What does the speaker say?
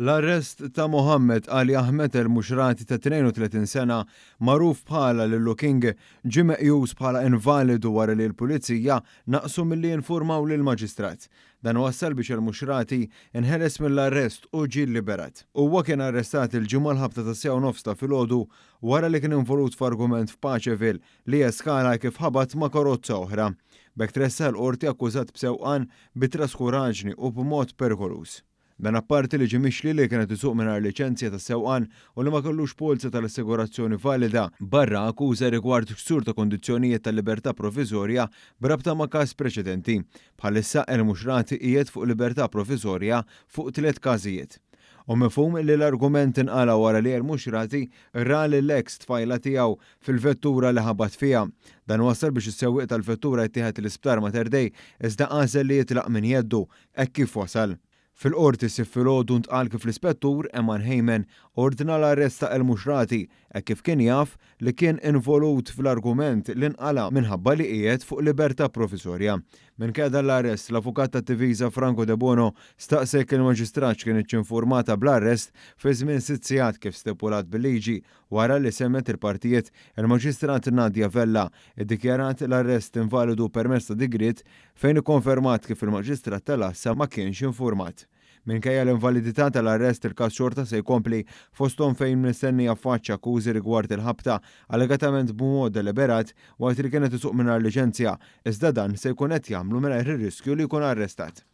L-arrest ta' Mohammed Ali Ahmed Elmushraty ta' 32 sena, magħruf bħala Lillu King, ġie meqjus bħala invalidu wara li l-Pulizija naqsu milli jinfurmaw lill-Maġistrat. Dan wassal biex Elmushraty nħeles mill-arrest u ġie lliberat. Huwa kien arrestat il-Ġimgħa l-ħabta tas-siegħa u nofs ta' filgħodu wara li kien involut f'argument f'Paceville li eskala kif ħabat ma' karozza oħra. B'hekk tressaq il-Qorti akkużat b'sewqan bi traskuraġni u b'mod perikoluż. Dan apparti li ġie mixli li kien qed isuq mingħajr liċenzja tas-sewqan u li ma kellux polza tal-assigurazzjoni valida, barra akkuża rigward ksur ta' kundizzjonijiet ta' libertà proviżorja b'rabta ma' każ preċedenti. Bħalissa Elmushraty qiegħed fuq libertà proviżorja fuq tliet każijiet. Hu mifhum li l-argument inqala' wara li Elmushraty ra lill-eks tfajla tiegħu fil-vettura li ħabat fiha. Dan wassal biex is-sewwieq tal-vettura jittieħed l-Isptar Mater Dei iżda għażel li jitlaq minn jeddu hekk kif wasal. Fil-Qorti s-Sibt filgħodu ntqal kif l-Ispettur Eman Hayman ordna l-arrest ta' Elmushraty hekk kif kien jaf li kien involut fl-argument li nqala' minħabba li qiegħed fuq libertà proviżorja. Minkejja dan l-arrest, l-avukat tat-difiża Franco Debono staqsa jekk il-Maġistrat x'kinitx infurmata bl-arrest fi żmien sitt sigħat kif stipulat bil-liġi Wara li semgħet il-partijiet, il-Maġistrat Nadia Vella ddikjarat l-arrest invalidu permezz ta' digriet fejn ikkonfermat kif il-Maġistrat tal-Għassa ma kienx infurmat. Minkejja l-invalidità tal-arrest il-każ xorta se jkompli fosthom fejn mistenni jaffaċċja akkużi rigward il-ħabta allegatament b'mod deliberat waqt li kien qed isuq mingħajr liċenzja iżda dan se jkun qed jagħmlu mingħajr ir-riskju li jkun arrestat.